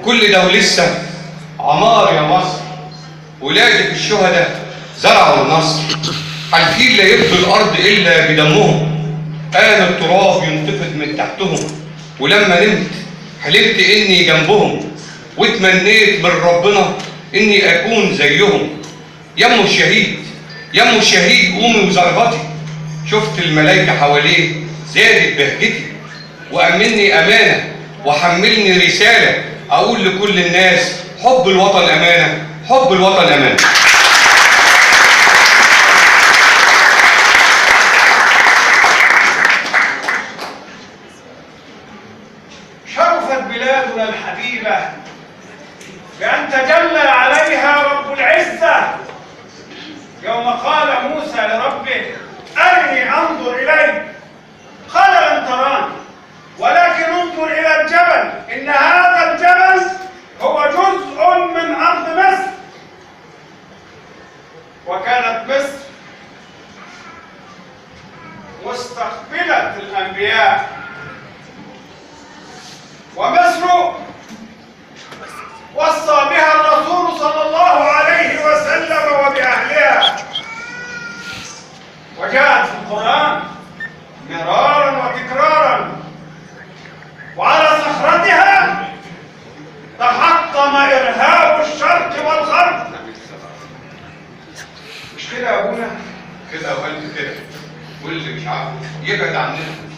وكل ده ولسه عمار يا مصر. ولادك الشهداء زرعوا النصر، حالفين لا يبدوا الارض الا بدمهم، قام التراب ينتفض من تحتهم. ولما نمت حلمت اني جنبهم، واتمنيت من ربنا اني اكون زيهم. يمه الشهيد، يمه الشهيد قومي وزرغتي، شفت الملايكه حواليه زادت بهجتي، وامني امانه وحملني رسالة، اقول لكل الناس حب الوطن امانه، حب الوطن امانه. شرفت بلادنا الحبيبة بأن تجلى عليها رب العزة يوم قال موسى لربه أرني أنظر إليك، قال لن تراني ولكن انظر إلى الجبل، إن هذا الجبل هو جزء من أرض مصر. وكانت مصر مستقبلة الأنبياء، ومصر وصى بها الرسول صلى الله عليه وسلم وبأهلها، وجاءت في القرآن مرارا وتكرارا. وعلى صخرتها تحطم إرهاب الشرق والغرب. مش كده يا أبونا؟ كده وقلت كده، واللي مش عارفه يبعد عننا.